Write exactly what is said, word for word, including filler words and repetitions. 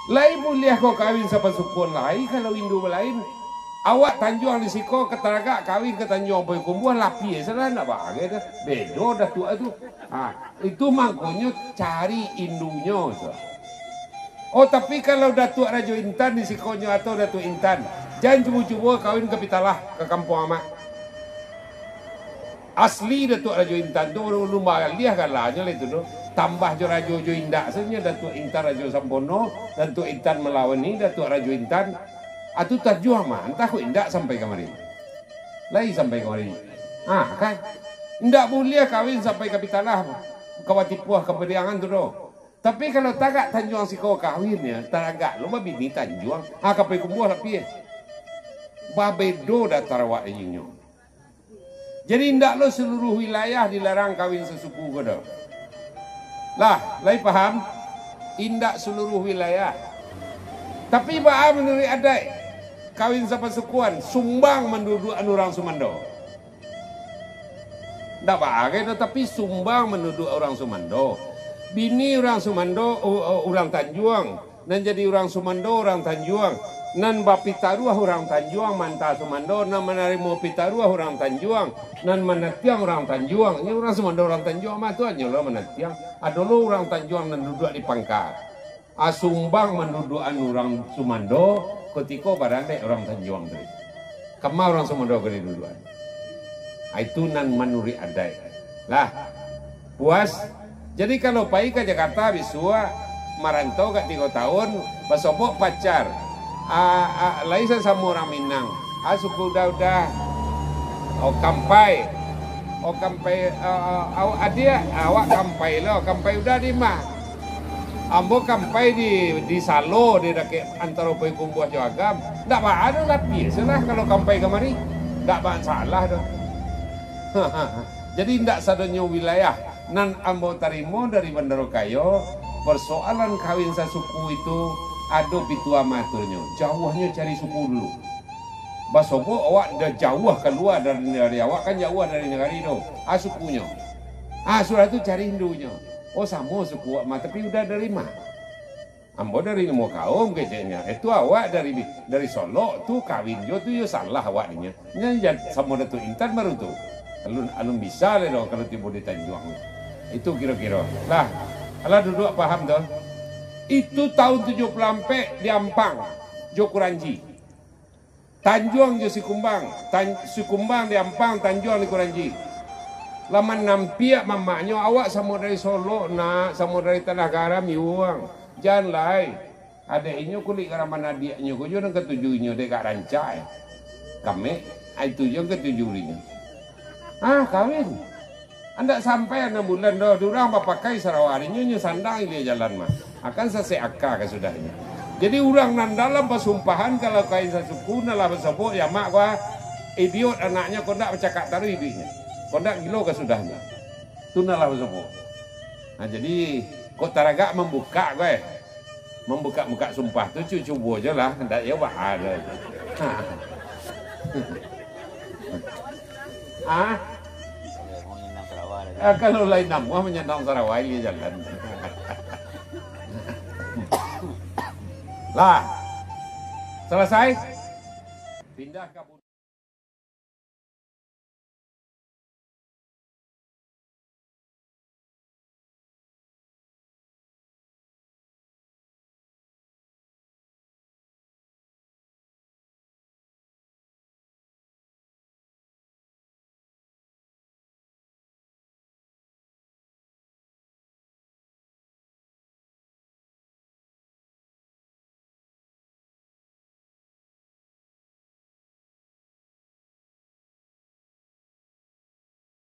Lai buliah ko kawin sapasukuan lai, kalau indu balain. Awak Tanjuang di siko, ka taragak kawin ka Tanjuang Payokumbuah, lapie salah, ndak bagai dah. Bedo datuak tu. Ha, itu mangkonyo cari indunyo tu. Oh, tapi kalau Datuak Rajo Intan di sikonyo atau Datuak Intan, jan cubo-cubo kawin ka Pitalah, ka kampuang amak. Asli Datuak Rajo Intan tu, urang lumba aliah galanyo lah itu tu. Tambah jo rajo jo indak sajo, Datuak Intan Rajo Sampono, Datuak Intan Malawani, Datuak Rajo Intan. Atu Tanjuang mah, antah kok indak sampai kamari. Lai sampai kamari. Ah, kan? Indak buliah kawin sampai ka Pitalah, ka Watipuah, ka Pariangan tu doh. Tapi kalau tagak Tanjuang siko kawinnyo, taragak lo babini Tanjuang. Ah, ka Payokumbuah lapie. Babedo datar awak inyo. Jadi, indak lo saluruah wilayah dilarang kawin sasuku ko doh. Lah, lai paham? Indak saluruah wilayah. Tapi baa manuruik adaik, kawin sapasukuan, sumbang manduduakan urang sumando. Ndak bagai doh, tapi sumbang manduduakan urang sumando. Bini urang sumando, u-, u-, urang Tanjuang. Nan jadi urang sumando, urang Tanjuang. Nan bapitaruah urang Tanjuang, maanta sumando, nan manarimo pitaruah urang Tanjuang, nan manatiang urang Tanjuang. Inyo urang sumando, urang Tanjuang mah tu hanyolah manatiang. Ado lo urang Tanjuang nan duduak di pangka. Ah, sumbang manduduakan urang sumando, kutiko barandek urang Tanjuang tadi. Kama urang sumando ka diduduakan. Ah, itu nan manuruik adaik. Lah, puas? Jadi, kalau pai ka Jakarta bisuak, marantau ka tigo taun, basobok pacar. Ah, ah, lai sasamo urang Minang. Ah, suku Uda-Uda. Oh, kampai. Oh, kampai, ah, ah, awak adiak, awak kampai lo, kampai Uda di ma? Ambo kampai di, di Salo, di dakek antaro Payokumbuah jo Agam. Ndak baa doh, lapie salah kalau kampai kamari. Ndak masalah doh. Jadi, indak sadonyo wilayah nan ambo tarimo dari Bandaro Kayo, persoalan kawin sasuku itu ado pituah matonyo. Jauahnyo cari suku dulu. Basobok awak dah jauah kalua dari, dari awak, kan jauah dari nagari tu. Ah, sukunyo. Ah, sudah tu cari indunyo. Oh, samo suku awak mah, tapi Uda dari ma? Ambo dari Limo Kaum, keceknyo. Eh, tu awak dari, dari Solok tu, kawin jo tu yo salah awak dinyo. Nyo jan samo Datuak Intan baru tu. Alun, alun bisa lai doh kalau tibo di Tanjuang. Itu kiro-kiro. Lah, alah duduak paham tu. Itu taun tujuah puluah ampek di Ampang, jo Kuranji. Tanjuang jo Sikumbang, Tan-, Sikumbang di Ampang, Tanjuang di Kuranji. Lah manampiak mamaknyo, awak samo dari Solok, nak, samo dari Tanah Garam, yuang. Jan lai. Adek inyo kulik karaman adiaknyo ko jo nan katuju inyo dek Kak Rancak, eh. Kamek, ah, itu jo nan katuju inyo. Ah, kawin. Andak sampai anam bulan doh, di urang bapakai sarawa, inyo nyo sandang ilia jalan mah. Akan sasek aka kasudahnyo. Jadi, urang nan dalam pasumpahan, kalau kain sasuku, nan lah basobok, ya mak, kua, idiot anaknyo, kondak bacakak taruih iduiknyo. Kondak gilo kasudahnyo. Tu nan lah basobok. Nah, jadi, kok taragak mambukak, kua, eh. Mambukak-bukak sumpah tu, cu-, cubo jo lah. Ndak yo baa doh. Ah? Ah, kalau lain namuah manyandang sarawai, ilia jalan. Lah. Salasai? Pindah ka